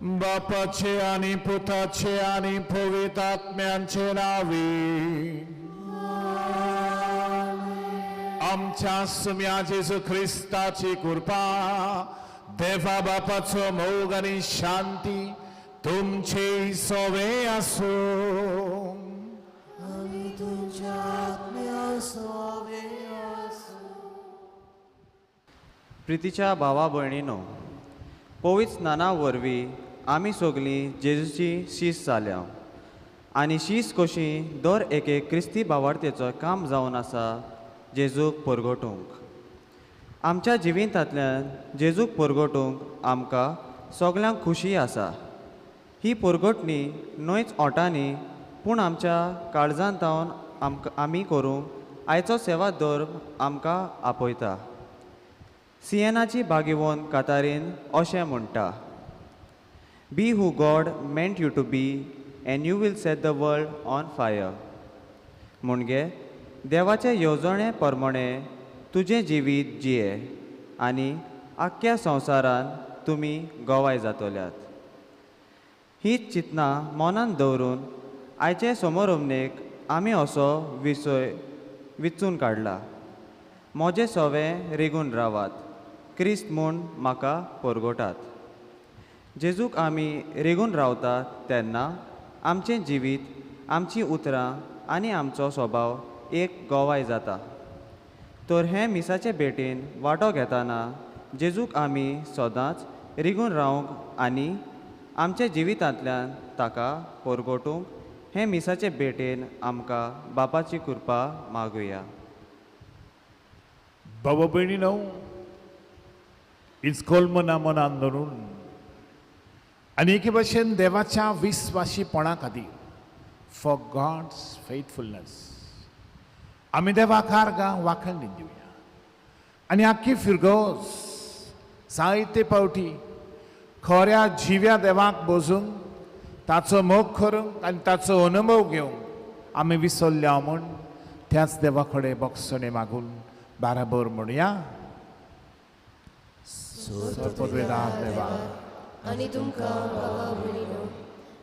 बापाचे आनी पुताचे आनी पवित्र आत्म्यांचे नांवी आमच्या सुम्या जेजू क्रिस्ताची कृपा, देवा बापाचो मोग आनी शांती तुमचे सोवे आसूं. आनी तुमच्या आत्म्या सोवे आसूं. प्रितीच्या भावा भयणीनो, पवित्र स्नाना वरवीं आमी सगलीं जेजूची शीस जाल्या आनी शीस कशी दर एके क्रिस्ती भावार्थेचो काम जावन आसा जेजूक परगटूंक. आमच्या जिवितांतल्यान जेजूक परगटूंक आमकां सगल्यांक खुशी आसा. ही परगटणी न्हयच ओंठांनी पूण आमच्या काळजांतावन आमकां आमी करूंक आयचो सेवा धर्म आमकां आपयता. सिएनाची भागिवंत कातारीन अशें म्हणटा, be who God meant you to be and you will set the world on fire. म्हणजे देवाचे येवजणे प्रमाणे तुजें जिवीत जिये आनी आख्ख्या संवसारान तुमी गवाय जातल्यात. हीच चिंतनां मनांत दवरून आयचे समोरमनेक आमी असो विसय विचून काडला, म्हजें सवें रिगून रावात, क्रिस्त म्हूण म्हाका परगटात. जेजूक आमी रिगून रावतात तेन्ना आमचें जिवीत, आमचीं उतरां आनी आमचो स्वभाव एक गवाय जाता. तर हे मिसाचे भेटेन वांटो घेतना जेजूक आमी सदांच रिगून रावंक आनी आमच्या जिवितांतल्यान ताका परगटूंक हे मिसाचे भेटेन आमकां बापाची कृपा मागुया. बाबा भयणीनो, इस्कोल मना मनान धरून आनी एके भशेन देवाच्या विस्वाशीपणा खातीर, फॉर गॉड्स फेथफुलनेस, आमी देवाक आर्गां वाखण दिवया. आनी आख्खी फिरगोज जायते पावटी खऱ्या जिव्या देवाक बसूंक, ताचो मोग करूंक आनी ताचो अनुभव घेवंक आमी विसरल्या म्हूण त्याच देवा कडेन बक्षणे मागून बाराबर म्हणया. पदवेदार देवा, आनी तुमकां बाबा भयणीनो,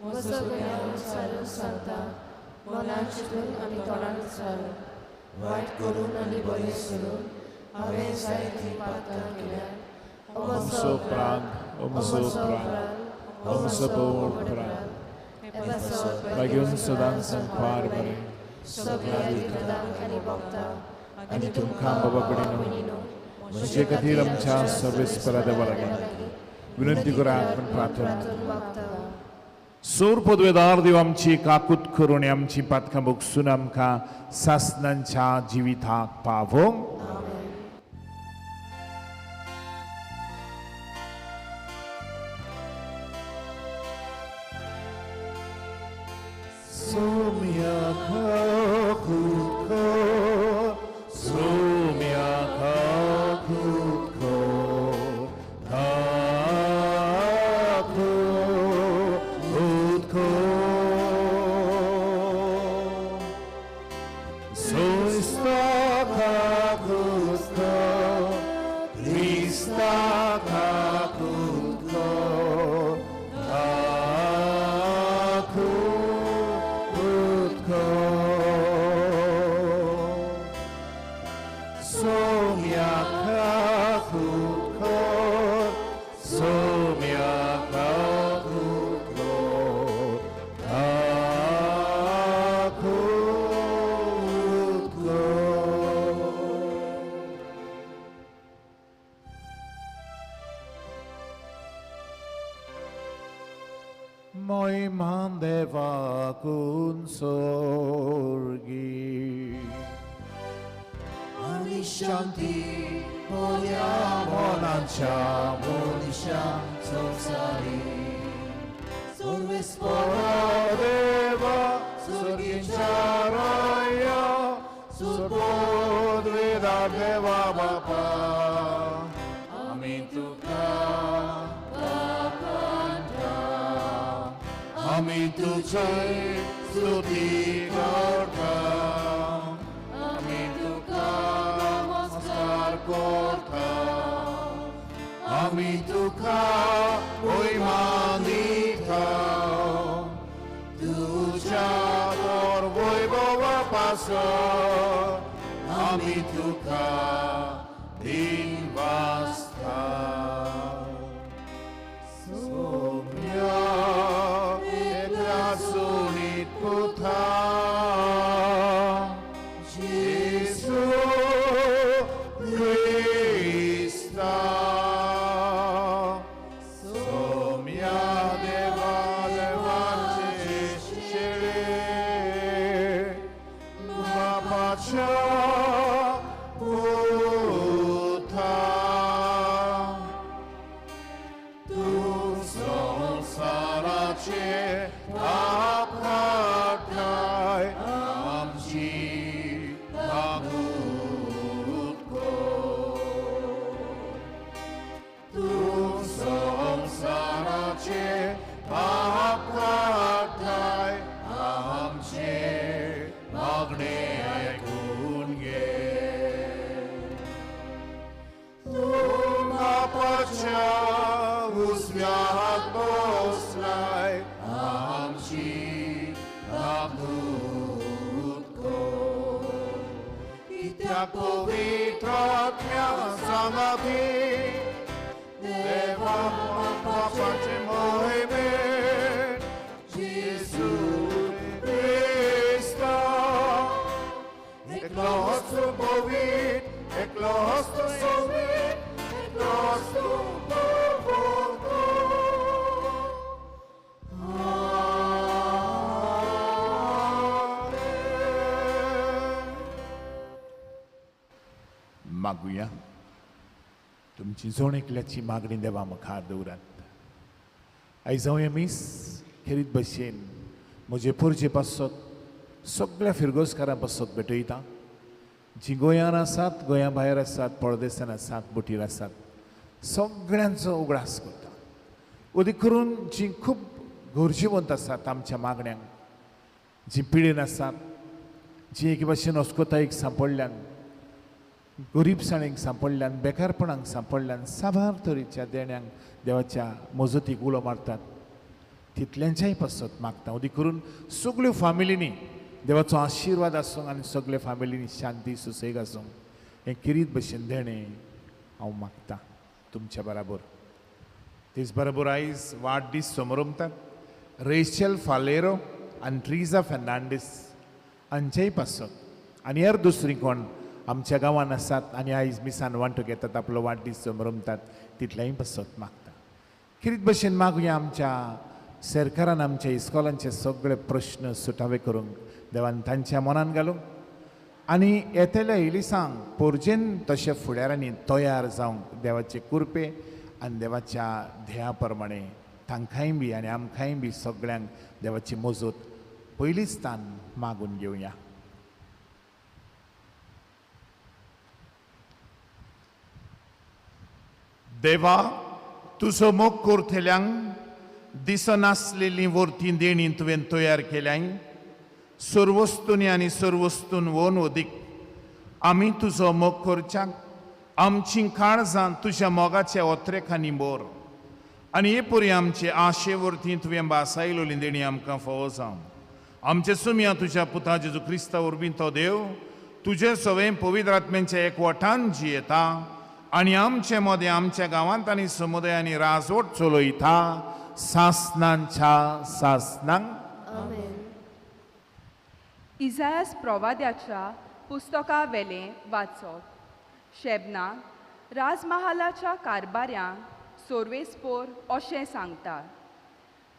हो सगळ्यांक सारून सांगता, मनान चिंतून आनी तोंडान सारून, वायट करून आनी बरें सोडून हांवें जायतीं पातकां केल्यात. अमसो उपरांत, अमसो उपरांत, अमसो उपरांत, मागीर सदां संपार बरें सगळ्या विरोधांक आनी भोगतांक आनी तुमकां बाबा भयणीनो, म्हजे खातीर आमच्या सर्वेस्परा देवा लागीं विनंती करात म्हूण प्रार्थना. सोर पदवेदार देव आमची काकूत करून आमची पातकां भोगसून आमकां सासनांच्या जिविताक पावोवंक. सोम्या काकूत कर, सोम्या काकूत कर, काकूत कर. सोयस्ता काकूत कर, क्रिस्ता काकूत कर, काकूत कर. सोम्या काकूत कर, सोम्या काकूत कर, काकूत कर. मोयमान देवाकून सोर्गी आनी शांती बऱ्या मनाच्या मनीशा संवसारी सर्वेस्परा देवा स्वर्गीच्या राया सुरपोदवेदार देवा बापा, आमी तुका आमी तुझे स्तुती करता, आमी तुका नमस्कार करता, आमी तुका मोहिमा दिता. पासत आमी तुका दिनवासता. सोम्या एकल्या सुनीत पुता जेजू क्रिस्ता, सोम्या देवा देवाचे शेळे बापाच्या पुता, तूं संवसाराचे पाप काडटाय आमची भागूत कर. तूं संवसाराचे पाप काडटाय आमचे मागणें आयकून घे. तूं बापाच्या उजव्या हात बसलाय आमची भागूत कर. कित्याक पवित्र आत्म्या सांगाती देवा बापाचे मोहिमेन जेजू क्रिस्ता, एकलोच पवित्र, एकलोच सोबीत, एकलोच पवित्र. मागुया तुमची जण एकल्याची मागणी देवा मुखार दवरात. आयज हांव मीस खेरीत भशेन म्हजे पोरजे पासत सगळ्या फिरगोजकारां पासत भेटयता, जीं गोंयांत आसात, गोंया भायर आसात, परदेसान आसात, बोटीर आसात, सगळ्यांचो उगडास करता. अदीक करून जीं खूब गरजेवंत आसात आमच्या मागण्यांक, जीं पिडेन आसात, जीं एके भाशेन अस्कोतायेक सांपडल्यान, गरिबसाणेक सांपडल्यान, बेकारपणाक सांपडल्यान, साबार तरेच्या देण्यांक देवाच्या मजतीक उलो मारतात, तितल्यांच्याय पासत मागता. अदीक करून सगळ्यो फामिलींनी देवाचो आशिर्वाद आसूंक आनी सगळ्या फामिलींनी शांती सुसेग आसूंक हें किरीत भशेन देणें हांव मागता तुमच्या बराबर. तेच बरोबर आयज वाडदीस समरमतात रेशल फालेरो आनी ट्रिजा फर्नांडीस हांचेय पासत आनी हेर दुसरी कोण आमच्या गांवांत आसात आनी आयज मिसान वांटो घेतात, आपलो वाडदीस समरमतात, तितलेंय पासत मागता. किरीत भशेन मागुया आमच्या सरकारान आमच्या इस्कॉलांचे सगळे प्रश्न सुटावे करूंक देवान तांच्या मनान घालूंक आनी येतल्या इलिसांक पोरजेन तशें फुडारांनी तयार जावंक देवाचे कुरपे आनी देवाच्या ध्येया प्रमाणे तांकांय बी आनी आमकांय बी सगळ्यांक देवाची मजत पयलींच तान मागून घेवया. देवा, तुजो मोग करतल्यांक दिसनासलेलीं वर्तीं देणीं तुवें तयार केल्याय. सर्वस्तूंनी आनी सर्वस्तून वोन अदीक आमी तुजो मोग करच्याक आमचीं काळजां तुज्या मोगाच्या ओत्रेखांनी भर आनी हे परी आमचे आशे वरतीं तुवें भासायलोली देणी आमकां फावो जावं. आमचे सुमया तुज्या पुता जेजू क्रिस्ता वरवीं तो देव तुजे सवें पवित्र आत्म्यांच्या एकवटान जियेता आनी आमचे मदें आमच्या गांवांत आनी समुदायांनी राजवट चलयता सासनांच्या सासनांक. आमेन. इजायास प्रवाद्याच्या पुस्तका वेलें वाचप. शेबना राजमहालाच्या कारबाऱ्यांक सोर्वेस्पोर अशें सांगता,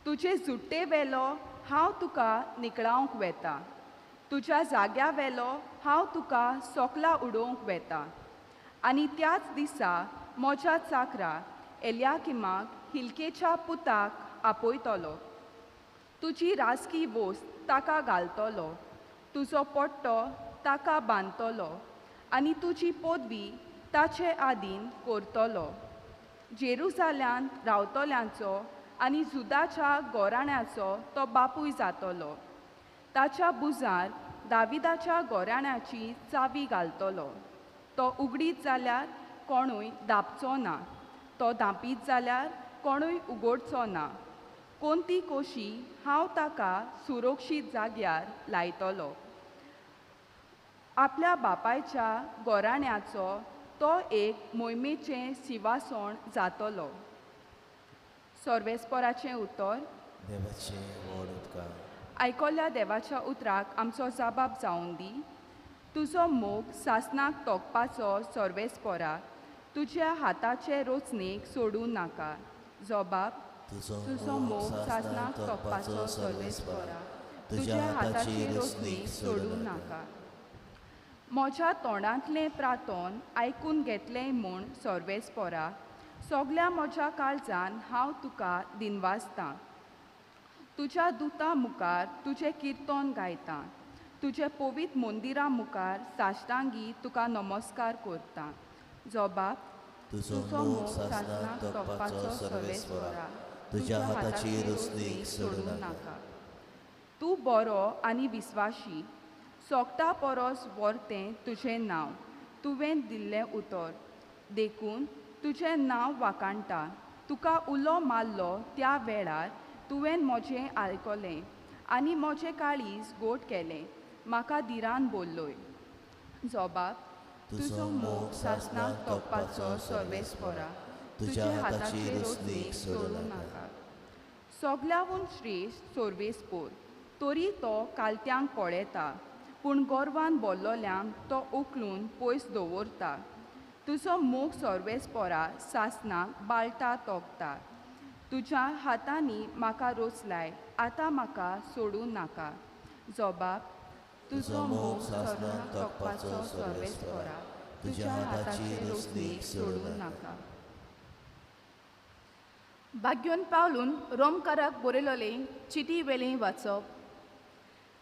तुजे जुट्टे वेलो हांव तुका निकळावंक वेता, तुज्या जाग्या वेलो हांव तुका सोकला उडोवंक वेता. आनी त्याच दिसा म्हज्या चाकरा एलियाकिमाक हिलकेच्या पुताक आपयतलो, तुजी राजकी वस्त ताका घालतलो, तुजो पट्टो ताका बांदतलो आनी तुजी पदवी ताचे आदीन करतलो. जेरुजाल्यांत रावतल्यांचो आनी जुदाच्या गोराण्याचो तो बापूय जातलो, ताच्या बुजार दाविदाच्या गोराण्याची चावी घालतलो. तो उगडीत जाल्यार कोणूय दापचो ना, तो धांपीत जाल्यार कोणूय उगडचो ना. कोणती कोशी हांव ताका सुरक्षीत जाग्यार लायतलो. आपल्या बापायच्या गोराण्याचो तो एक मोहिमेचें सिवासण जातलो. सर्वेस्पराचें उतर. देवाचें व्हड उपकार. आयकल्या देवाच्या उतराक आमचो जबाब जावन दी. तुजो मोग सासणाक तोखपाचो सर्वेस्परा, तुज्या हाताचे रोचणेक सोडूं नाका. जबाब. तुजो मोग सासणाक तोखपाचो सर्वेस्परा, तुज्या हाताची रोचणीक सोडूं नाका. म्हज्या तोंडांतलें प्रातोन आयकून घेतलें म्हूण सर्वेस्परा, सगल्या म्हज्या काळजान हांव तुका दिनवासतां. तुज्या दुता मुखार तुजें किर्तन गायतां, तुजे पवित्र मंदिरा मुखार साश्टांगी तुका नमस्कार करतां. जबाब. तुजो मोग सासणाक तोखपाचो सर्वेस्परा, तुज्या हाताची रोचणीक सोडूं नाका. तूं बरो आनी विस्वाशी, सोगटा परस व्हरतें तुजें नांव, तुवें दिल्लें उतर, देखून तुजें नांव वाखाणटा. तुका उलो मारलो त्या वेळार तुवें म्हजें आयकलें आनी म्हजें काळीज गोड केलें, म्हाका धिरान बोल्लोय. जबाब. तुजो मोग सासणाक तोखपाचो सर्वेस्परा, तुज्या हाताची रोचणीक सोडूं नाका. सगल्याहून श्रेश्ठ सर्वेस्पोर, तरी तो कालत्यांक पळयता, पूण गोरवान बोल्लोल्यांक तो उखलून पयस दवरता. तुजो मोग सर्वेस्परा सासणाक बाळटा तोखता. तुज्या हातांनी म्हाका रोचलाय, आतां म्हाका सोडूं नाका. जबाब. तुजो मोग सासणाक तोखपाचो सर्वेस्परा, तुज्या हाताची रोचणीक सोडूं नाका. भाग्योन पावलून रोमकाराक बरयलोलें चिटी वेलें वाचप.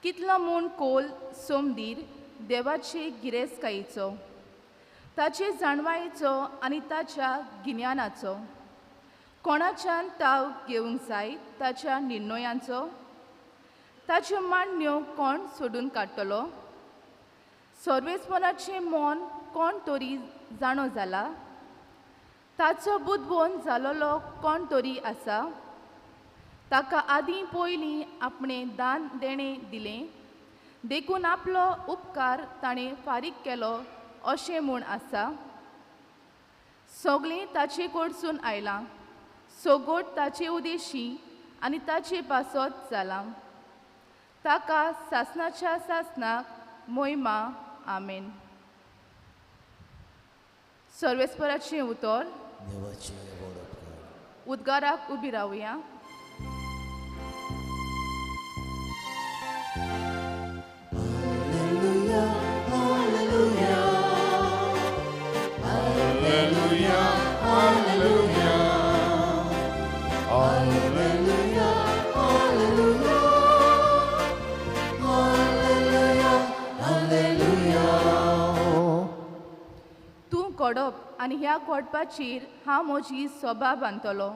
कितलो म्हूण कोल सोमदीर देवाचे गिरेस्तकायेचो, ताचे जाणवायेचो आनी ताच्या गिन्यानाचो, कोणाच्यान ताव घेवंक जाय ताच्या निर्णयांचो, ताच्यो मांडण्यो कोण सोडून काडटलो? सर्वेस्पराचें मन कोण तरी जाणो जाला? ताचो बुदवंत जालोलो कोण तरी आसा? ताका आदीं पयलीं आपणें दान देणें दिलें, देखून आपलो उपकार ताणें फारीक केलो अशें म्हूण आसा. सगळें ताचे कडसून आयलां, सगोट ताचे उदेशी आनी ताचे पासत जालां. ताका सासणाच्या सासणाक मोहिमा. आमेन. सर्वेस्पराचें उतर. उद्गाराक उबी रावया. कोडप आनी ह्या कोडपाचेर हांव म्हजी सभा बांदतलो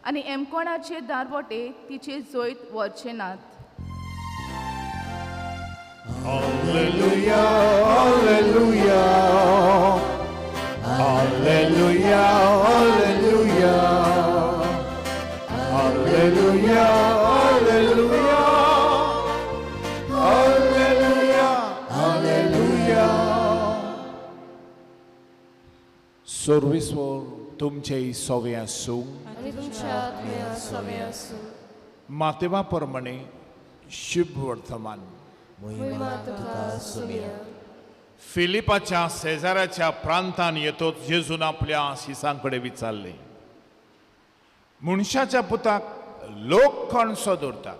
आनी एमकोणाचे दारवटे तिचे जैत व्हरचे नात. Hallelujah, hallelujah, hallelujah, hallelujah, hallelujah, hallelujah, hallelujah, hallelujah. सर्वेस्पर तुमचे सवे आसूं आनी तुमच्या आत्म्या सवे आसूं. मातेवा प्रमाणे शुभ वर्तमान. मोहिमा तुका सुमिया. फिलिपाच्या शेजाऱ्याच्या प्रांतान येतोच जेजून आपल्या शिसां कडेन विचारलें, मनशाच्या पुताक लोक कोणसो दवरतात?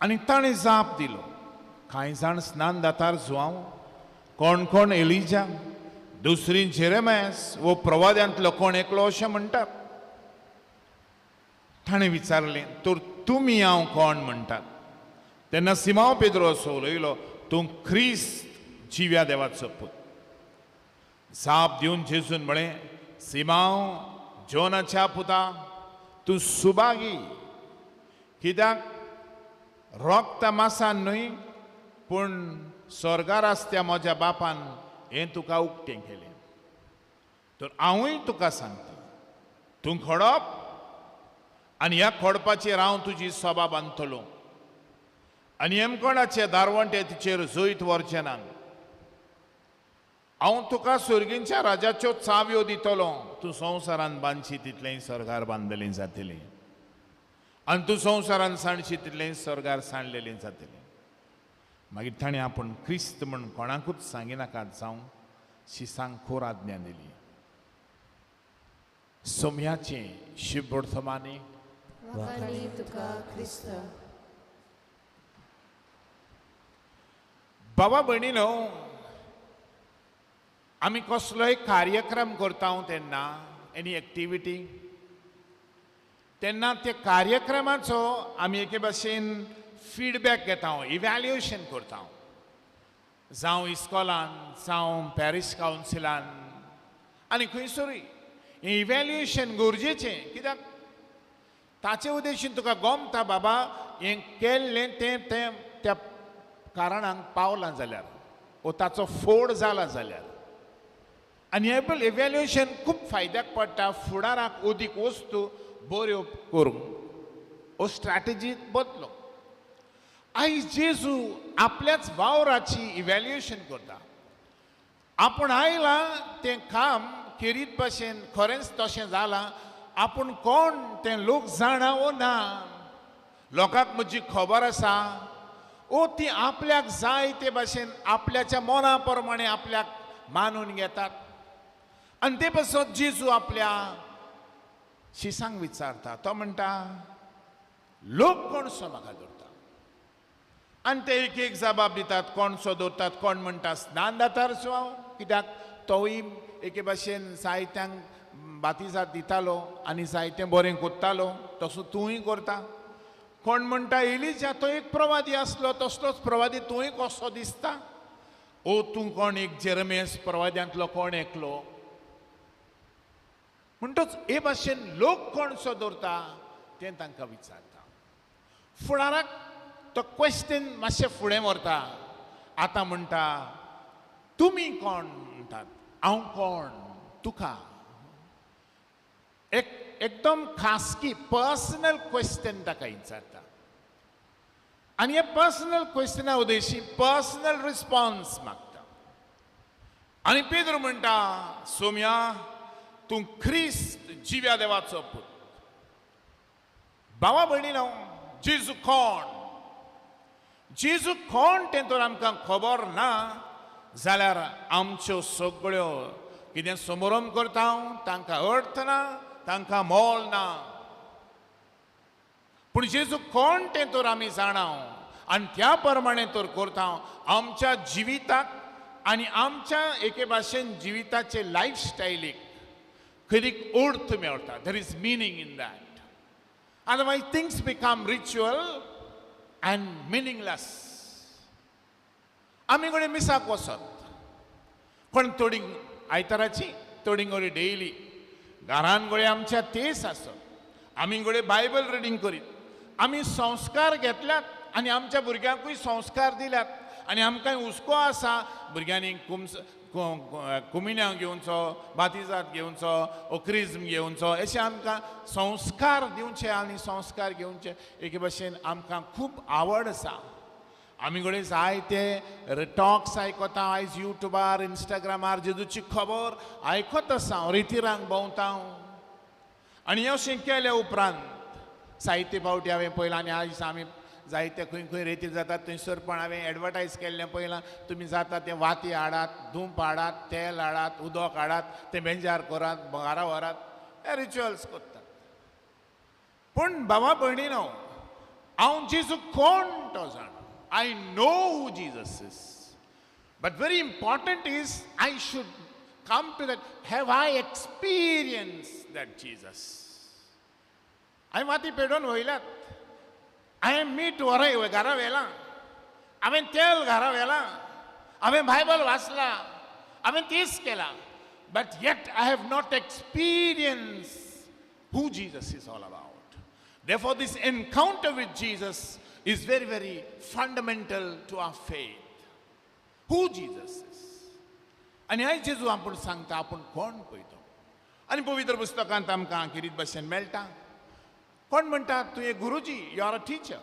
आनी ताणें जाप दिलो, कांय जाण स्नान दातार जुआंव, कोण कोण एलिजा, दुसरी जेरेमायस वो प्रवाद्यांतलो कोण एकलो अशें म्हणटात. ताणें विचारलें, तर तुमी हांव कोण म्हणटात? तेन्ना सिमांव पेद्रो असो उलयलो, तूं ख्रिस्त जिव्या देवाचो पूत. जाप दिवन जेजून म्हळें, सिमांव जोनाच्या पुता, तूं सुभागी, कित्याक रोगता मासान न्हय पूण स्वर्गार आसत्या म्हज्या बापान हें तुका उक्तें केलें. तर हांवूय तुका सांगता, तूं खोडप आनी ह्या खोडपाचेर हांव तुजी सभा बांदतलो आनी हेमकोणाचे दारवंटे तिचेर जैत व्हरचें ना. हांव तुका सुर्गींच्या राजाच्यो चावयो दितलो, तूं संवसारान बांदशी तितलेंय स्वर्गार बांदलें जातलें आनी तूं संवसारान सांडशी तितलेंय स्वर्गार सांडलेलें जातलें. मागीर ताणें आपूण क्रिस्त म्हण कोणाकूच सांगिनाकात जावं शिसांक खोर आज्ञा दिली. सोम्याचें शिवबोडसमानी तुका क्रिस्त. बाबा भयणीनो, आमी कसलोय कार्यक्रम करता तेन्ना, एनी एक्टिविटी, तेन्ना त्या कार्यक्रमाचो आमी एके भाशेन फिडबॅक घेता, इव्हॅल्युएशन करता. जावं इस्कॉलान, जावं पॅरीस कावन्सिलान आनी खंयसरूय हें इव्हॅल्युएशन गरजेचें. कित्याक ताचे उद्देशीन तुका गोमता बाबा हें केल्लें तें तें त्या कारणांक पावलां जाल्यार वो ताचो फोड जाला जाल्यार. आनी हें इव्हॅल्युएशन खूब फायद्याक पडटा फुडाराक अदीक वस्तू बऱ्यो करूंक वो स्ट्रॅटेजी बदलो. आयज जेजू आपल्याच वावराची इव्हॅल्युएशन करता. आपूण आयलां तें काम केरीत भाशेन खरेंच तशें जालां, आपूण कोण तें लोक जाणा वो ना, लोकांक म्हजी खबर आसा ओ ती आपल्याक जाय ते भाशेन आपल्याच्या मना प्रमाणे आपल्याक मानून घेतात. आनी ते पासत जेजू आपल्या शिसांक विचारता, तो म्हणटा लोक कोणसो म्हाका दवरता? आनी ते एक एक जबाब दितात, कोणसो दवरतात, कोण म्हणटा स्नान दातार सो हांव, कित्याक तोवूय एके भाशेन जायत्यांक बातिजाद दितालो आनी जायतें बरें करतालो, तसो तूंय करता. कोण म्हणटा एलिजा तो एक प्रवादी आसलो, तसलोच प्रवादी तूंय कसो दिसता? ओ तूं कोण एक जेरमेस प्रवाद्यांतलो कोण एकलो? म्हणटच हे भाशेन लोक कोणसो दवरता तें तांकां विचारता. फुडाराक तो क्वेश्चन मातशें फुडें व्हरता. आतां म्हणटा तुमी कोण म्हणटात, हांव कोण तुका. एक एकदम खासगी पर्सनल क्वेश्चन ताका विचारता आनी ह्या पर्सनल क्वेश्चना उद्देशी पर्सनल रिस्पॉन्स मागता. आनी पेद्रू म्हणटा सोम्या तूं क्रिस्त जिव्या देवाचो पूत. भावा भयणीनो, जेजू कोण, जेजू कोण तें तर आमकां खबर ना जाल्यार आमच्यो सगळ्यो कितें समोरम करता तांकां अर्थ ना, तांकां मोल ना. पूण जेजू कोण तें तर आमी जाणा आनी त्या प्रमाणे तर करता. आमच्या जिविताक आनी आमच्या एके भाशेन जिविताचे लायफस्टायलीक खरी अर्थ मेळटा. There is meaning in that. Otherwise things become ritual and meaningless. आमी कडेन मिसाक वचत, कोण थोडी आयताराची, थोडी घडये डेली, घरान घडये आमच्या तेस आसत, आमी घडये बायबल रिडींग करीत, आमी संस्कार घेतल्यात आनी आमच्या भुरग्यांकूय संस्कार दिल्यात आनी आमकांय हुस्को आसा भुरग्यांनी कुमिन्यांव घेवचो, बातिजाद घेवचो, ओक्रिज्म घेवचो, अशें आमकां संस्कार दिवचे आनी संस्कार घेवचे एके भाशेन आमकां खूब आवड आसा. आमी कडेन जायते टॉक्स आयकता आयज युट्यूबार, इंस्टाग्रामार जेजूची खबर आयकत आसा, हांव रितिरांक भोंवता. आनी अशें केल्या उपरांत जायते फावटी हांवें पळयलां आनी आयज आमी जायते खंय खंय रेतीर जातात थंयसर पण हांवें एडवर्टायज केल्लें पळयलां, तुमी जाता तें वाती हाडात, धूप हाडात, तेल हाडात, उदक हाडात, तें बेंजार करात, घरा व्हरात, हे रिच्युअल्स करतात. पूण बाबा भयणीनो, हांव जेजू कोण तो जाणा. I know who Jesus is. But very important is I should come to that. Have I experienced that Jesus? हांवें वाती पेडोवन वयल्यात, हांवें मीठ व्हर घरा व्हेलां, हांवें तेल घरा व्हेलां, हांवें बायबल वाचलां, हांवें तेच केलां, but yet I have not experience who Jesus is all about. Therefore, this encounter with Jesus is very, very fundamental to our faith. Who Jesus is. आनी आयज जेजू आपूण सांगता आपूण कोण पळयतो. आनी पवित्र पुस्तकांत आमकां किरीत भाशेन मेळटा. कोण म्हणटा तूं एक गुरुजी, you are a teacher.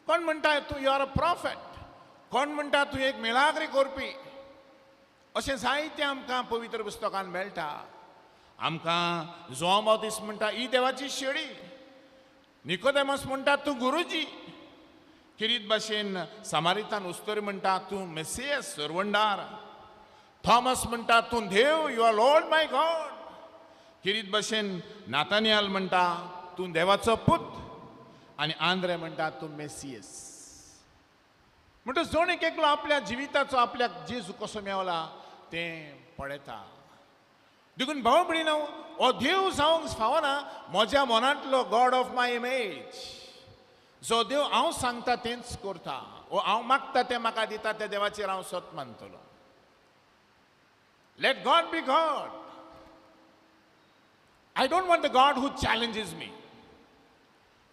कोण म्हणटा तूं you are a prophet, कोण म्हणटा तूं एक मिलाग्री करपी. अशें जायतें आमकां पवित्र पुस्तकान मेळटा. आमकां जुआंव बाप्तीस्त म्हणटा ही देवाची शेळी, निकोदेमस म्हणटा तूं गुरुजी, किरीत भाशेन समारितान उस्तोरी म्हणटा तूं मेसियस सरवंडार, थॉमस म्हणटा तूं देव, you are Lord my God, किरीत भाशेन नातानियाल म्हणटा तूं देवाचो पूत, आनी आंद्रे म्हणटा तूं मेसियस. म्हणटा जण एक एकलो आपल्या जिविताचो आपल्याक जेजू कसो मेवला तें पळयता. देखून भाव भयणीनो, हो देव जावंक फावना म्हज्या मनांतलो गॉड ऑफ my image, जो देव हांव सांगता तेंच करता, वो हांव मागता तें म्हाका दिता, त्या देवाचेर हांव सत मानतलो. Let God be God. I don't want the God who challenges me.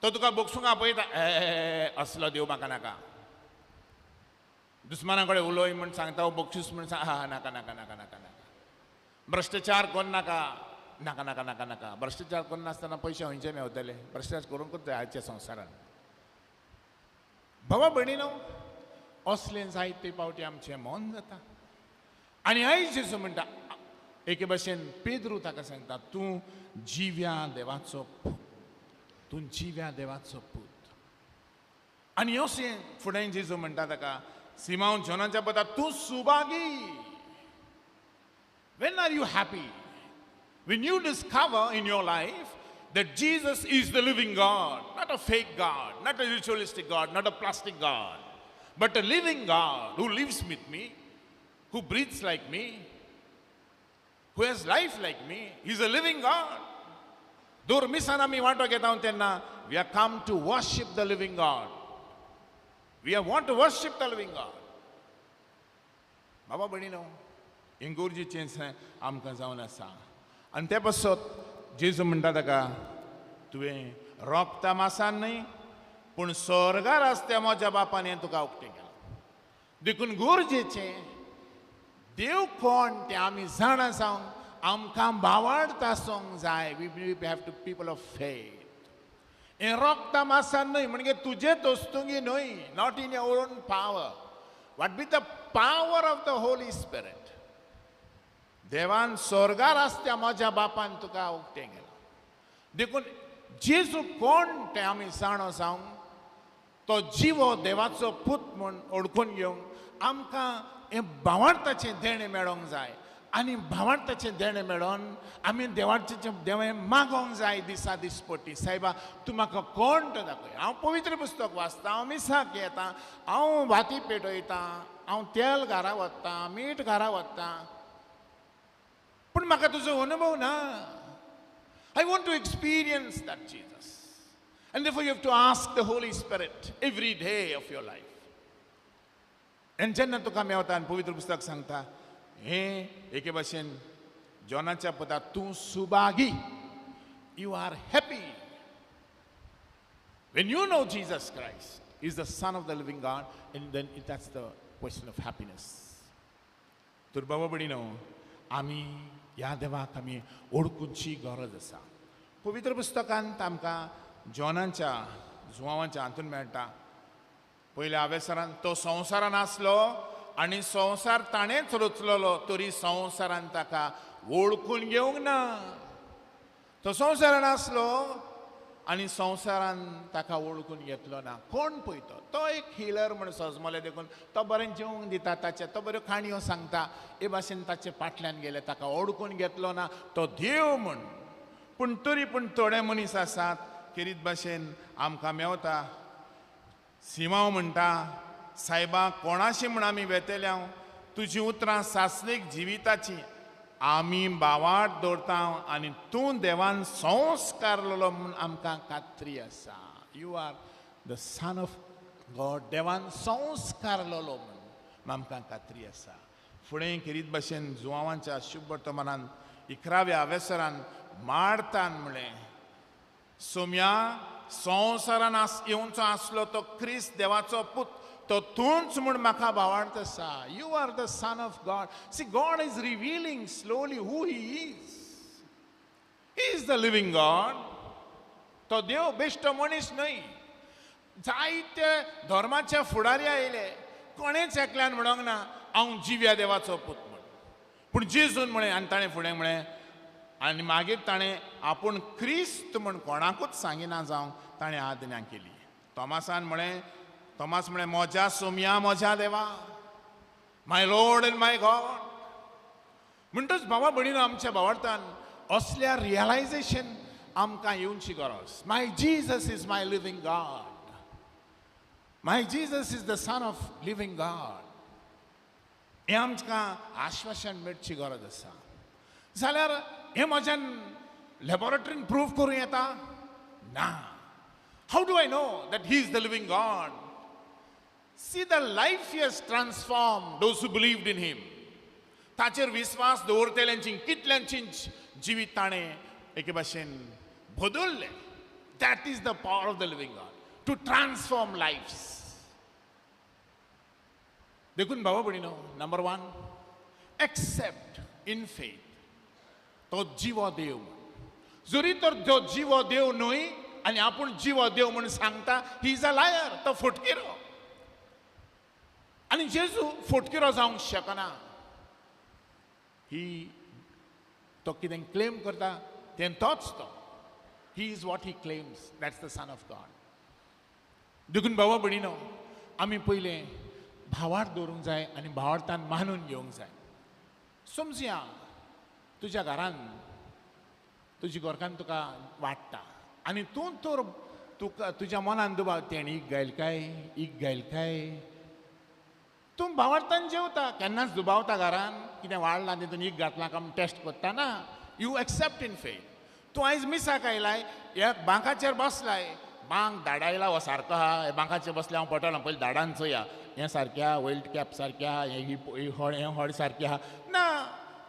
तो तुका बोगसूंक आपयता, ए असलो देव म्हाका नाका. दुस्माना कडेन उलय म्हूण सांगता, बक्षीस म्हूण सांग, हा नाका नाका नाका नाका नाका. भ्रश्टाचार कोण नाका नाका नाका नाका नाका. भ्रश्टाचार करनासतना पयशे खंयचे मेवतले? भ्रश्टाचार करूंकूच जाय आयच्या संवसारान. भावा भयणीनो, असलें जायते पावटी आमचें मन जाता. आनी आयज जेजू म्हणटा एके भाशेन पेद्रू ताका सांगता तूं जिव्या देवाचो पूत, तूं जिव्या देवाचो पूत. आनी अशें फुडें जेजू म्हणटा ताका सिमांव जॉनाच्या पदा तूं Subhagi. When are you happy? When you discover in your life that Jesus is the living God, not a fake God, not a ritualistic God, not a plastic God, but a living God who lives with me, who breathes like me, who has life like me. He's a living God. Dur misan ami वांटो घेता तेन्ना we have come to worship the living God. We have want to worship the living God. बाबा भयणीनो, इंगुर्जीचें आमकां जावन आसा. आनी ते पासत जेजू म्हणटा ताका तुवें रोगता मासान न्हय पूण स्वर्गार आसता म्हज्या बापान हें तुका उक्तें केलां. देखून गरजेचें देव कोण तें आमी जाणा जावंक आमकां भावार्थ आसूंक जाय. We have to people of faith. हें रोगता मासान न्हय म्हणजे तुजें दोस्तुंगी न्हय, not in your own power, what be the power of the Holy Spirit. देवान स्वर्गार आसता म्हज्या बापान तुका उक्तें केलां. देखून जेजू कोण तें आमी जाणो जावंक, तो जिवो देवाचो पूत म्हूण ओळखून घेवंक आमकां हें भावार्थाचें देणें मेळोंक जाय. आनी भावार्थाचें देणें मेळोन आमी देवाचें देणें मागोंक जाय दिसा दिसपटी. सायबा तूं म्हाका कोण तो दाखय. हांव पवित्र पुस्तक वाचता, हांव मिसाक येता, हांव वाती पेटयता, हांव तेल घरा वता, मीठ घरा वता, पूण म्हाका तुजो अनुभव ना. I want to experience that Jesus. And therefore you have to ask the Holy Spirit every day of your life. आनी जेन्ना तुका मेवता आनी पवित्र पुस्तक सांगता हें एके भाशेन जॉनाच्या पदा तूं Subhagi, you are happy when you know Jesus Christ is the son of the living God. And then that's the question of happiness. तर बाबा भयणीनो, आमी ह्या देवाक आमी ओळखुची गरज आसा. पवित्र पुस्तकांत आमकां जॉनाच्या जुवांवाच्या हातून मेळटा. पयल्या आवेसरान तो संवसारान आसलो आनी संवसार ताणेंच रचलेलो, तरी संवसारान ताका वळखून घेवंक ना. तो संवसारान आसलो आनी संवसारान ताका वळखून घेतलो ना. कोण पळयतो तो एक हिलर म्हण सजमले, देखून तो बरें जेवंक दिता, ताचे तो बऱ्यो काणयो सांगता, हे भाशेन ताचे फाटल्यान गेले, ताका वळखून घेतलो ना तो देव म्हण. पूण तरी पूण थोडे मनीस आसात खेरीत भाशेन आमकां मेवता. सिमांव म्हणटा सायबा कोणाशी म्हण आमी वेतेल्या, तुजी उतरां सासणीक जिविताची, आमी भावार्थ दवरता आनी तूं देवान संस्कारलेलो म्हूण आमकां खात्री आसा. You are the son of God, देवान संस्कारलेलो म्हूण आमकां खात्री आसा. फुडें खेरीत भाशेन जुवांवाच्या शुभ वर्तमानान 11व्या अवेसरान मार्तान म्हणलें, सोम्या संवसारान येवचो आसलो तो क्रिस्त देवाचो पूत, तो तूंच म्हूण म्हाका भावार्थ आसा. You are the son of God. See, God is revealing slowly who he is. He is the living God. तो देव बेश्टो मनीस न्हय. जायते धर्माचे फुडारी आयले, कोणेच एकल्यान म्हणूंक ना हांव जिव्या देवाचो पूत म्हण. पूण जेजून म्हळें आनी ताणें फुडें म्हळें आनी मागीर ताणें आपूण क्रिस्त म्हण कोणाकूच सांगिना जावंक ताणें आज्ञा केली. तोमासान म्हळें, तोमास म्हळें म्हज्या सोमया म्हज्या देवा, my Lord and my God. म्हणटच भावा भयणीनो आमच्या भावार्थान असल्या रियलायजेशन आमकां येवची गरज. My Jesus is my living God, my Jesus is the son of living God, हें आमकां आश्वासन मेळची गरज आसा. जाल्यार हें म्हज्यान लॅबोरेटरीन प्रूव करूं येता ना. How do I know that he is the living God? See the life he has transform those who believed in him. ताचेर विस्वास दवरतल्यांची कितल्यांची जिवीत ताणें एके भाशेन बदललें. That is the power of the living God to transform lifes. देखून भावा भयणीनो, number 1, accept in faith तो जिवो देव म्हण. जरी तर तो जिवो देव न्हय आनी आपूण जिवो देव म्हूण सांगता, he is a liar, तो फटकिरो. आनी जेजू फटकिरो जावंक शकना. ही तो कितें क्लेम करता तें तोच तो. He is what he claims, that's the son of God. देखून भावा भयणीनो आमी पयलें भावार्थ दवरूंक जाय आनी भावार्थान मानून घेवंक जाय. समजुया तुज्या घरान तुजी घरकान्न तुका वाडटा आनी तूं तर तुका तुज्या मनान दुबाव तेणें एक गायल काय एक गायल काय, तूं भावार्थान जेवता, केन्नाच दुबावता घरान कितें वाडलां तितून एक घातलां काय टेस्ट करता ना. You accept in faith. तूं आयज मिसाक आयलाय, ह्या बांकाचेर बसलाय, बांक धाडायला हो सारको आहा, ह्या बांकाचेर बसले हांव पटलो पयलीं धाडान चोया हें सारकें आहा, वयल्ड कॅप सारकें आहा, हें हड हें हड सारकें आहा ना.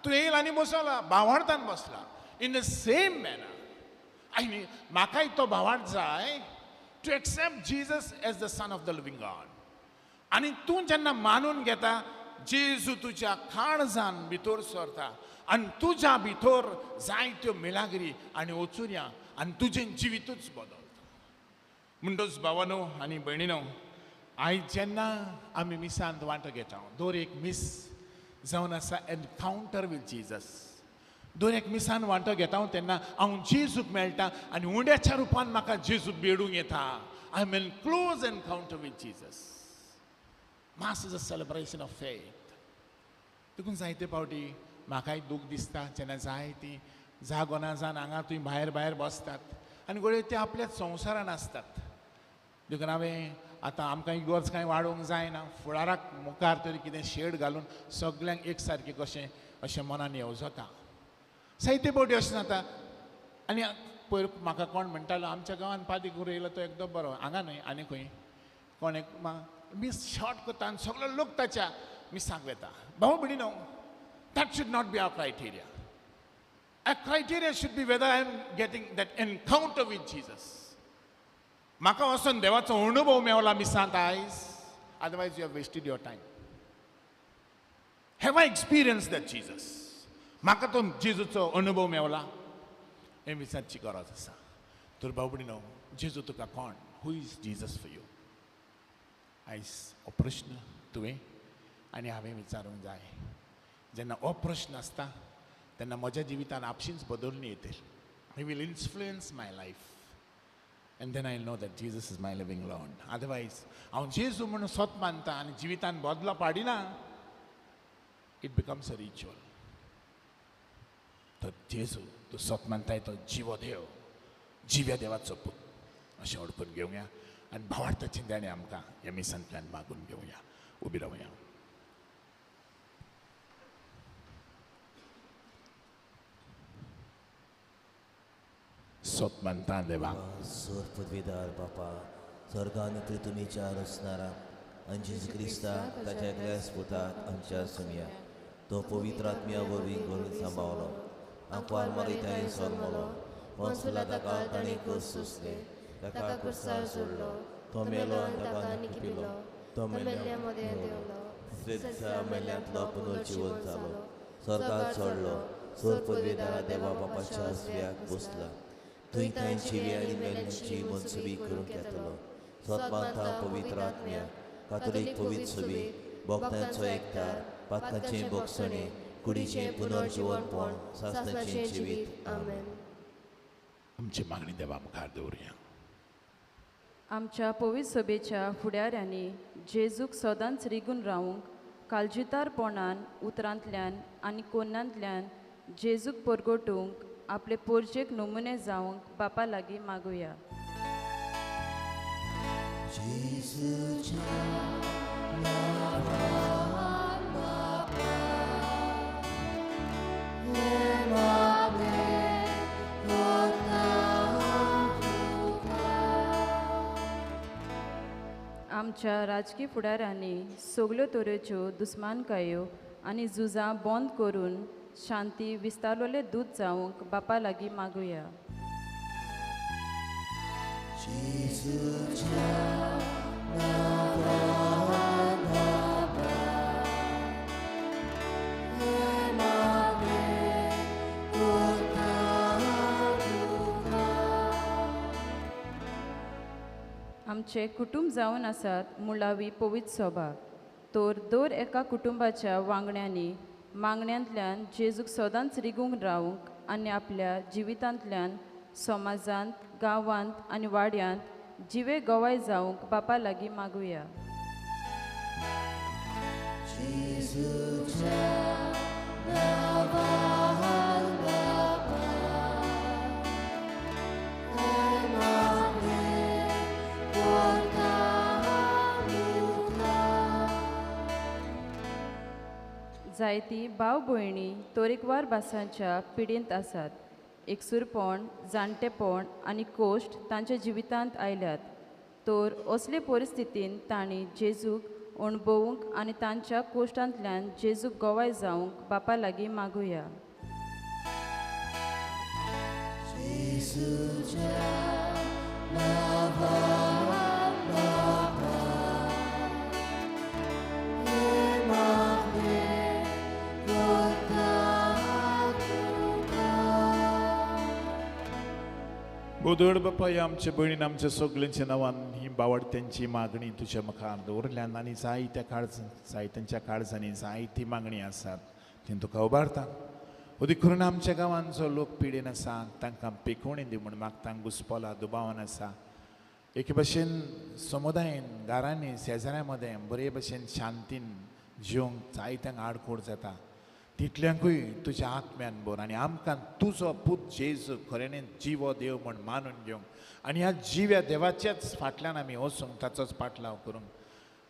तूं येयला आनी बसला भावार्थान बसला. इन the same manner आनी म्हाकाय तो भावार्थ जाय to accept Jesus as the son of the living God. आनी तूं जेन्ना मानून घेता जेजू तुज्या काळजान भितर सरता आनी तुज्या भितर जायत्यो मिलाग्री आनी वचुया आनी तुजें जिवितूच बदलता. म्हणटच भावानो आनी भयणीनो, आयज जेन्ना आमी मिसांत वांटो घेता, दर एक मीस जावन आसा एनकावंटर वीथ जिजस. दर एक मिसान वांटो घेता तेन्ना हांव जेजूक मेळटा आनी उंड्याच्या रुपान म्हाका जेजू बेडूंक येता. I am in close encounter with Jesus. Mass is a celebration of faith. देखून जायते फावटी म्हाकाय दूख दिसता जेन्ना जायती जागो ना जावन हांगा थंय भायर भायर बसतात आनी घडये ते आपल्याच संवसारान आसतात. देखून हांवें आतां आमकां इगर्ज कांय वाडोवंक जायना, फुडाराक मुखार तरी कितें शेड घालून सगल्यांक एक सारकें कशें अशें मनान येवजता. जायते फावटी अशें जाता. आनी पयर म्हाका कोण म्हणटालो आमच्या गांवांत पादी गुरू येयलो तो एकदम बरो, हांगा न्हय आनी खंय कोण एक मीस शॉर्ट करता आनी सगलो लोक ताच्या मिसाक वेता. भाव भयणीनो, that should not be our criteria. Our criteria should be whether I am getting that encounter with Jesus. म्हाका वचून देवाचो अणुभव मेवला मिसांत आयज, otherwise you have wasted your time. Have I experience that Jesus? म्हाका तो जेजूचो अणुभव मेवला हें विचारची गरज आसा. तर भाव भयणीनो, जेजू तुका कोण? Who is Jesus for you? आयज हो प्रश्न तुवें आनी हांवें विचारूंक जाय. जेन्ना हो प्रश्न आसता तेन्ना म्हज्या जिवितान आपशींच बदलून येतली. He will influence my life and then I know that Jesus is my living Lord. Otherwise हांव जेजू म्हणून स्वत मानता आनी जिवितान बदलो पाडिना, it becomes a ritual. तर जेजू तूं स्वत मानताय तो जिवो देव, जिव्या देवाचो पूत अशें अडकून घेवया आनी भावार्थाची देणें आमकां ह्या मिसांतल्यान मागून घेवया. उबी रावया. सोत मानता देवा सोर पदवीदार बापा, स्वर्गान पृथ्वीच्या रचणारा आनी जेजू क्रिस्ता ताच्या एकल्याच पुतात आमच्या सुमया, तो पवित्र आत्म्या वरवीं करून सांबावलो, आंकवार मारितांनी सोरमलो, वंसुला ताका ताणें कस सोंसले, ताका कुर्सार सोडलो, तो मेलो आनी ताका निखपिलो, तो मेल्ल्या मदें देंवलो, तिसरे दिसा मेल्ल्यांतलो पुनर्जिवन जालो, स्वर्गार चडलो, सोर पदवीदारा देवा बापाच्या आसव्याक बसला, थंय तांची आनी मेल्ल्यांची मनसुबी करूंक येतलो. स्वत मानता पवित्र आत्म्या, कातोलीक पवित्र सभे, भक्तांचो एकतार, पातकांचें भोगसणें, कुडीचें पुनर्जिवनपण, सासणाचें जिवीत. आमेन. आमची मागणी देवा मुखार दवरुया. आमच्या पवित्र सभेच्या फुडाऱ्यांनी जेजूक सदांच रिगून रावूंक काळजीदारपणान उतरांतल्यान आनी कोन्नांतल्यान जेजूक परगटूंक आपले पोरजेक नमुने जावंक बापा लागीं मागुया. आमच्या राजकीय फुडाऱ्यांनी सगल्यो तरेच्यो दुस्मानकायो आनी झुजां बंद करून शांती विस्तारलेले दूत जावंक बापा लागीं मागुया. आमचे कुटुंब जावन आसात मुळावी पवित्र सभा, तर दर एका कुटुंबाच्या वांगड्यांनी मागण्यांतल्यान जेजूक सदांच रिगूंक रावूंक आनी आपल्या जिवितांतल्यान समाजांत, गांवांत आनी वाड्यांत जिवे गवाय जावंक बापा लागीं मागुया. जायती भाव भयणी तरेकवार भासांच्या पिडेंत आसात. एकसूरपण, जाणटेपण आनी कोश्ट तांच्या जिवितांत आयल्यात, तर असले परिस्थितीन तांणी जेजूक अणभवूंक आनी तांच्या कोश्टांतल्यान जेजूक गवाय जावंक बापा लागीं मागुया. गोदड बापा, ह्या आमच्या भयणीन आमच्या सगळ्यांच्या नांवान ही बावडत्यांची मागणी तुज्या मुखार दवरल्यान आनी जायत्या काळज जायत्यांच्या काळजांनी जायती मागणी आसात ती तुका उबारता. अदीक करून आमच्या गांवान जो लोक पिडेन आसा तांकां पेकोवणी दी म्हूण मागता, घुसपोला दुबावान आसा. एके भशेन समुदायेन, घरांनी, शेजाऱ्यां मदें बरे भशेन शांतीन जिवंक जायत्यांक आडखोड जाता, तितल्यांकूय तुज्या आत्म्यान भर आनी आमकां तुजो पूत जेजू खऱ्यांनी जिवो देव म्हूण मानून घेवंक आनी ह्या जिव्या देवाच्याच फाटल्यान आमी वचूंक ताचोच पाटलाव करूंक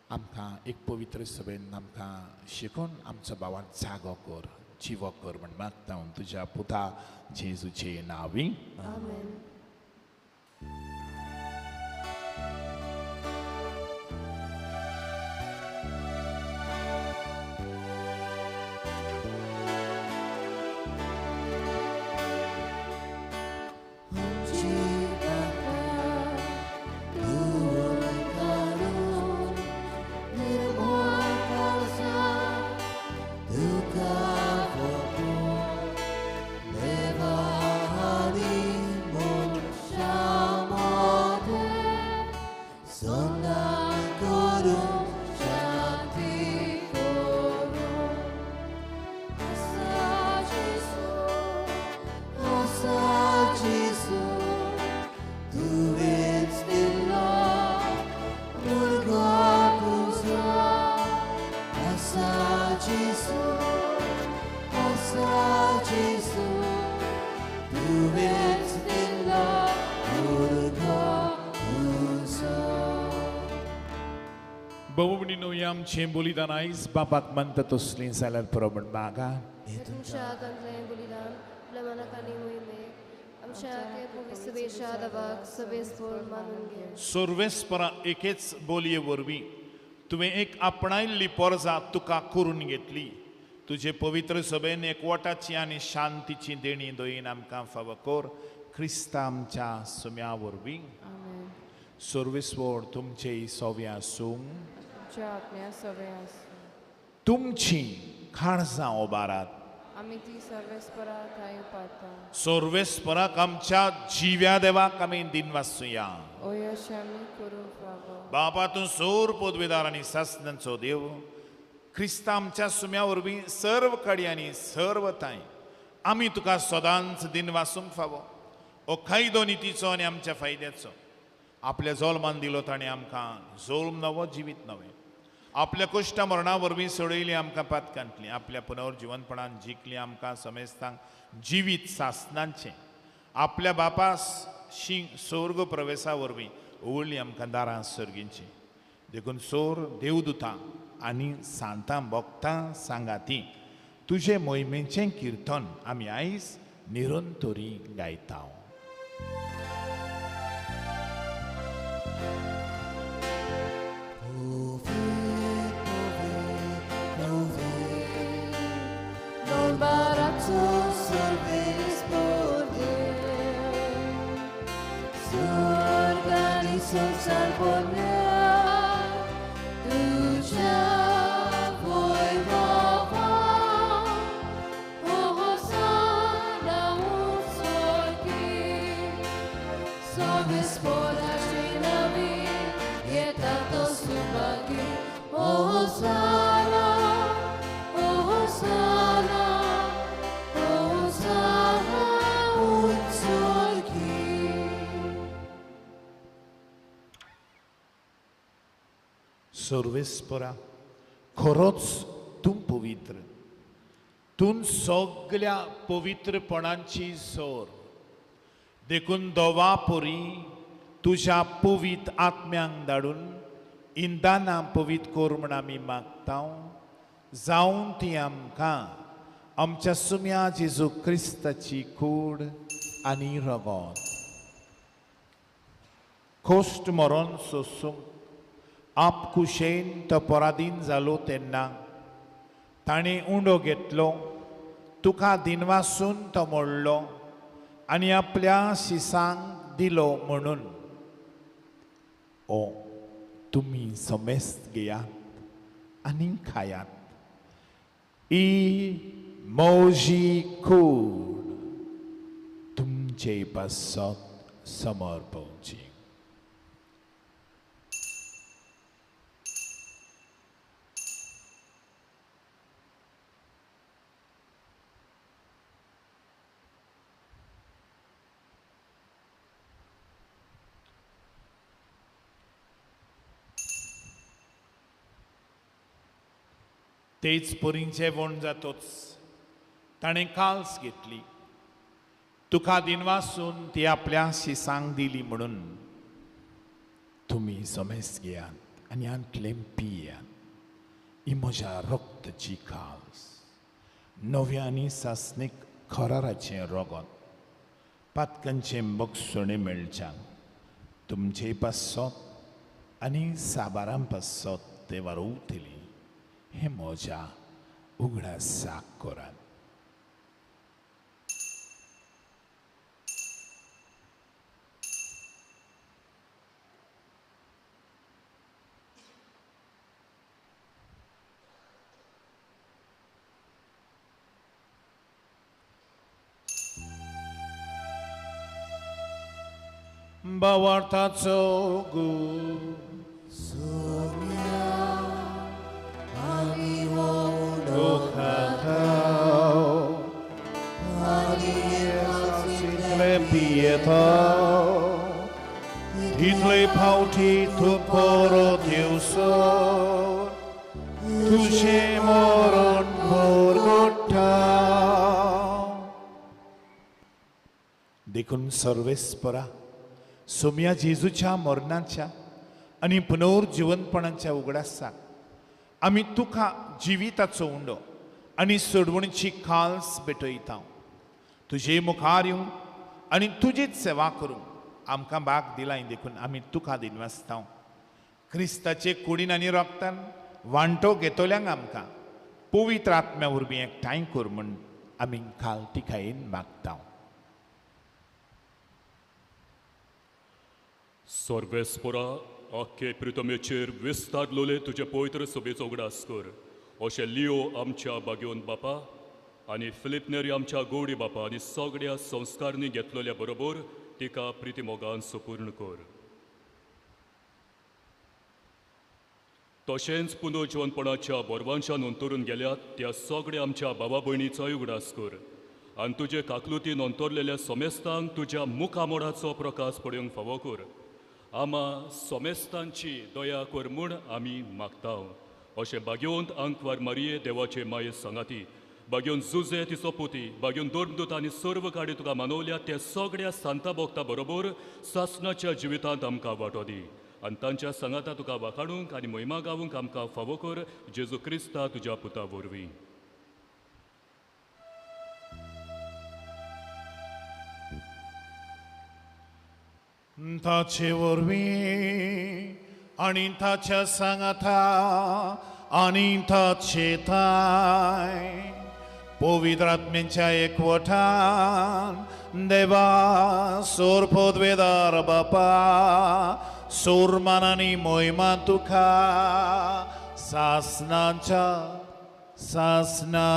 आमकां एक पवित्र सभेन आमकां शिकोवन आमचो भावान जागो कर, जिवो कर म्हूण मागता हांव तुज्या पुता जेजूचे नांवी. आमेन. आमचें बलिदान आयज बापाक मानता तसलीं जाल्यार पुरो म्हूण मागा. तुमच्या हातांतलें बलिदान आपल्या मनाक आनी मोहिमेक आमच्या पवित्र सभेच्या देवाक सवेस्पोर मानून घे. सर्वेस्परा एकेच बोलये वरवीं तुवें एक आपणायल्ली पोरजा तुका करून घेतली. तुजे पवित्र सभेन एकवटाची आनी शांतीची देणी दयेन आमकां फावो कर, क्रिस्ता आमच्या सुम्या वरवीं. सर्वेस्वर तुमचे सोव्या आसूं. तुमची काळजां उबारात. आमी ती सर्वेस्परा थांय उपारता. सर्वेस्पराक आमच्या जिव्या देवाक आमी दिनवासुया. ओय अशें आमी करूंक फावो. बापा तूं सोर पदवेदार आनी सासणांचो देव, क्रिस्ता आमच्या सुम्या वरवीं सर्व कडी आनी सर्व तांय आमी तुका सदांच दिनवासूंक फावो. हो कायदो नितीचो आनी आमच्या फायद्याचो. आपल्या जोल्मान दिलो ताणें आमकां जोल्म नवो जिवीत नवें. आपल्या कुश्ट मरणा वरवीं सोडयली आमकां पातकांतली. आपल्या पुनर्जिवनपणान जिखली आमकां समेस्तांक जिवीत सासनांचें. आपल्या बापा शीं सोर्ग प्रवेशा वरवीं उवळली आमकां दारां सर्गींची. देखून सोर देवदुतां आनी सांतां भक्तां सांगाती तुजे मोहिमेचें किर्तन आमी आयज निरंतरी गायता. सर्वेस्परा खरोच तूं पवित्र, तूं सगल्या पवित्रपणांची सोर. देखून दोवा परी तुज्या पवित्र आत्म्यांक धाडून इंदाना पवित्र कर म्हूण आमी मागता. जावन ती आमकां आमच्या सुम्या जेजू क्रिस्ताची कूड आनी रगत कोश्ट मरोन सोसूंक आपकुशेन तो पराधीन जालो तेन्ना ताणें उंडो घेतलो, तुका दिनवासून तो मोडलो आनी आपल्या शिसांक दिलो म्हणून. ओ तुमी समेस्त घेयात आनी खायात, ही म्हजी कूड तुमचे पासत समर्पवची. तेच परीं जेवण जातोच ताणें काल्स घेतली, तुका दिनवासून ती आपल्या शिसांक दिली म्हणून. तुमी समेस्त घेयात आनी हांतलें पियात, ही म्हज्या रक्ताची काल्स, नव्या आनी सासणीक खराराचें रगत, पातकांचें बक्षणें मेळच्याक तुमचे पासत आनी साबारां पासत ते वारोवतली. हे म्हज्या उगडासाक करात. भावार्थाचो गूण तितले फावटी तूं परत येवसर तुजें मरण भरगट्टा. देखून सर्वेस्परा सोम्या जेजूच्या मरणाच्या आनी पुनर्जिवनपणाच्या उगडासाक आमी तुका जिविताचो उंडो आनी सोडवणीची खाल्स भेटयता. तुजे मुखार येवं आनी तुजीच सेवा करूंक आमकां भाग दिलाय, देखून आमी तुका दिनवासता. क्रिस्ताचे कुडीन आनी रक्तान वांटो घेतल्यांक आमकां पवित्र आत्म्या वरवीं एकठांय कर म्हूण आमी खालतिकायेन मागता. सर्वेस्परा आख्खे प्रितमेचेर विस्तारलोले तुजे पवित्र सभेचो उगडास कर, अशें लियो आमच्या बागेवन बापा आनी फिलीप नेरी आमच्या गौडी बापा आनी सगळ्या संस्कारणी घेतलेल्या बरोबर तिका प्रितीमोगान सुपूर्ण कर. तशेंच पुनर्जिवनपणाच्या बोरवांशान अंतरून गेल्यात त्या सगळ्या आमच्या बाबा भयणीचोय उगडास कर आनी तुजे काकलुतीन अंतरलेल्या सोमेस्तांक तुज्या मुखामोडाचो प्रकाश पळोवंक फावो कर. आमा सोमेस्तांची दया कर म्हूण आमी मागता. अशें भाग्यवंत आंकवार मारिये देवाचे माये सांगाती, भाग्यवंत जुजे तिचो पुती, भाग्यवंत धर्मदूत आनी सर्व काडी तुका मानवल्या त्या सगळ्या सांता भोगता बरोबर सासणाच्या जिवितांत आमकां वांटो दी आनी तांच्या सांगाता तुका वाखाणूंक आनी महिमा गावूंक आमकां फावो कर जेजू क्रिस्ता तुज्या पुता वरवीं. ताचे वरवीं आनी ताच्या सांगाता आनी ताचे थांय पवित्र आत्म्यांच्या एकवटान देवा सोर पदवेदार बापा सोरमानानी मोहिमा तुका सासनाच्या सासना.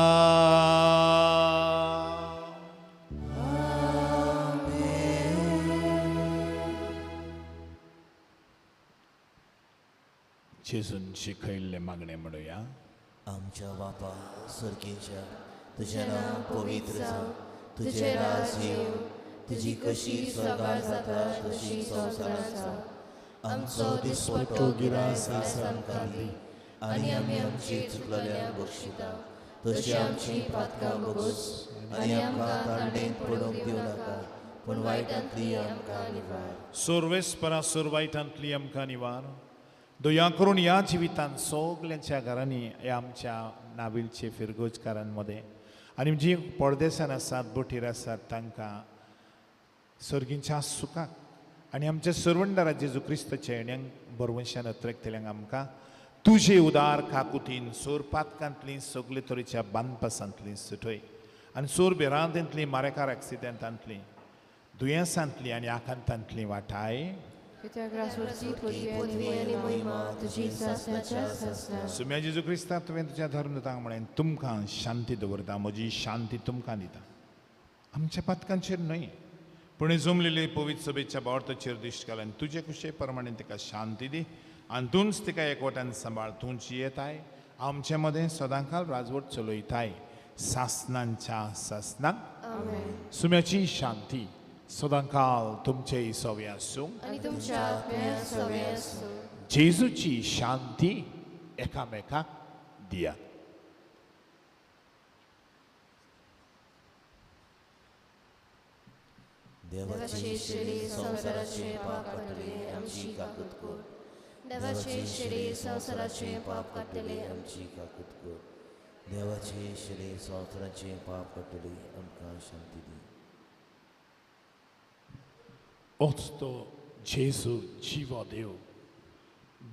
जेजून शिकयल्लें मागणें म्हणुया. आमच्या बापा सर्गीच्या, तुजें नांव पवित्र जावं, तुजें राज येवं, तुजी कशी स्वर्गार जाता तशी संवसारांत जावं. आमचो दिसपट्टो गिरास आयज आमकां दी आनी आमी आमची चुकलेल्यांक बक्षिता तशी आमची पातकां बगोस आनी आमकां तांडेन पडोवंक दिवं नाका, पूण वायटांतली आमकां निवार. सुर्वेस्परा सुर वायटांतली आमकां निवार. दया करून ह्या जिवितांत सगल्यांच्या घरांनी ह्या आमच्या नाविलचे फिरगोजकारांमदें आनी जी परदेसान आसात बोटीर आसात तांकां सर्गींच्या सुखाक आनी आमच्या सरवंडारा जेजू क्रिस्ताच्या येण्यांक बरवंशान अत्रेकतल्यांक आमकां तुजे उदार काकुतीन सोर पातकांतली सगळे तरेच्या बांदपासांतली सुटय आनी सोर भिरांतेंतली मारेकार एक्सिडेंटांतली दुयेंसांतली आनी आकांतांतली वाटाय. सुम्या जेजू क्रिस्ता तुवें तुज्या धर्मदूतांक म्हळें तुमकां शांती दवरता, म्हजी शांती तुमकां दिता. आमच्या पातकांचेर न्हय पूण जमलेले पवित्र सभेच्या बावटाचेर दिश्ट घाल आनी तुजे कुशे प्रमाणे तिका शांती दी आनी तूंच तिका एकवटान सांबाळ. तूंच येताय आमचे मदें सदांकाल राजवट चलयताय सासनांच्या सासनाक. सुम्याची शांती सदांकाल तुमचे सवे आसूं. जेजूची शांती एकामेकाक दिया. देवाचे शिरे संवसाराचे पाप काडटले आमची काकूत कर. देवाचे शिरे संवसाराचे पाप काडटले आमची काकूत कर. देवाचे शिरे संवसाराचे पाप काडटले आमकां शांती दी. ओच तो जेजू जिवो देव,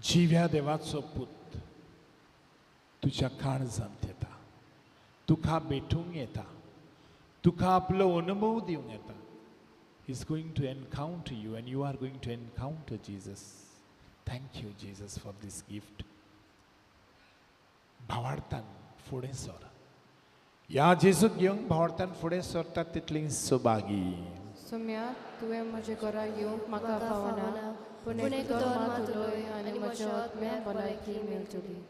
जिव्या देवाचो पूत तुज्या काळजांत येता, तुका भेटूंक येता, तुका आपलो अनुभव दिवंक येता. He is going to encounter you and you are going to encounter Jesus. Thank you, Jesus, for this gift. भावार्थान फुडें सर. ह्या जेजूक घेवंक भावार्थान फुडें सरतात तितलीं सौभागी. सोम्या, तुवें म्हज्या घरा येवंक म्हाका फावना, पूण एक उतर मात उलय आनी म्हज्या आत्म्याक भलायकी मेळटली.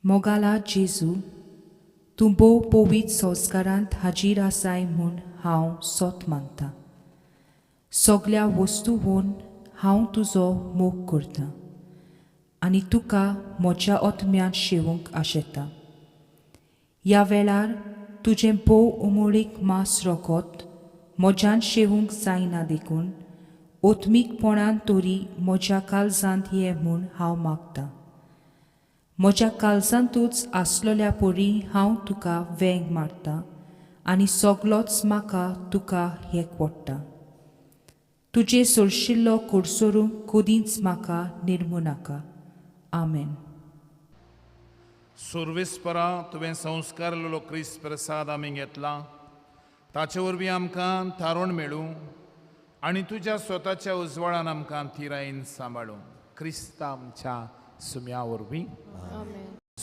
मोगाला जेजू, तूं भोव पवित्र संस्कारांत हाजीर आसाय म्हूण हांव सोत मानता. सगल्या वस्तूवन हांव तुजो मोग करतां आनी तुका म्हज्या आत्म्यांत शेवूंक आशेता. ह्या वेळार तुजें भोव उमळीक मांस रोखत म्हज्यान शेवूंक जायना देखून आत्मीकपणान तरी म्हज्या काळजांत ये म्हूण हांव मागतां. म्हज्या काळजांतूच आसलेल्या परी हांव तुका वेंग मारता आनी सगलोच म्हाका तुका एकवडटा. तुजे सोरशिल्लो कोडसोरूंक कदींच म्हाका निर्मू नाका. आमेन. सुर्वेस्परा तुवें संस्कारलेलो क्रिस्त प्रसाद आमी घेतला, ताचे वरवीं आमकां थारोण मेळूं. आनी तुज्या स्वताच्या उजवाडान आमकां थिरायेन सांबाळूं क्रिस्ता आमच्या सुम्या वरवीं.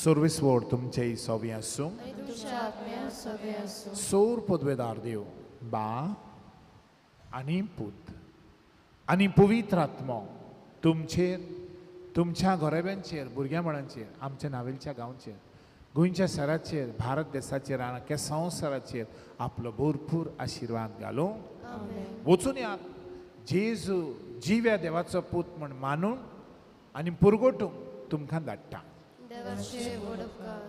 सर्वीस वोड तुमचेय सोवी आसूं. तुमच्या आत्म्या सगळे आसूं. सोर पदवेदार देव बाप आनी पूत आनी पवित्र आत्मो तुमचेर, तुमच्या घराब्यांचेर, भुरग्यां बाळांचेर, आमच्या नावेलच्या गांवचेर, गोंयच्या शहराचेर, भारत देसाचेर आनी अख्ख्या संवसाराचेर आपलो भरपूर आशिर्वाद घालूं. वचून यात, जेजू जिव्या देवाचो पूत म्हण मानून आनी पुरगोटूंक तुमकां धाडटा. देवाचे व्हड उपकार.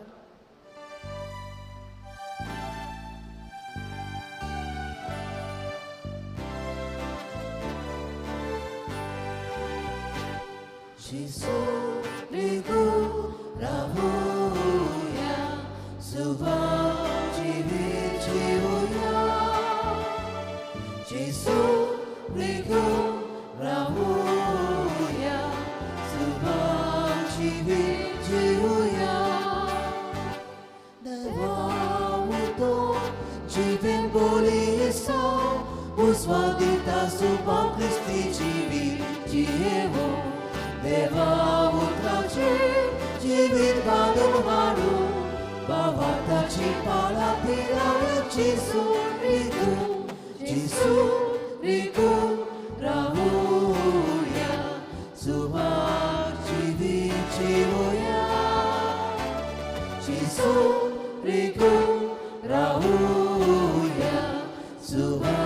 Gesù ravuya suvaji vichiuya. Gesù ravuya suvaji vichiuya. Devamuto jiven bolisa uswadita subam Christi jivi jievo. Deva utrache jivit gadum haru bhavata chipala pila Jesu riku ravuya suva jivit jivoya. Jesu riku ravuya suva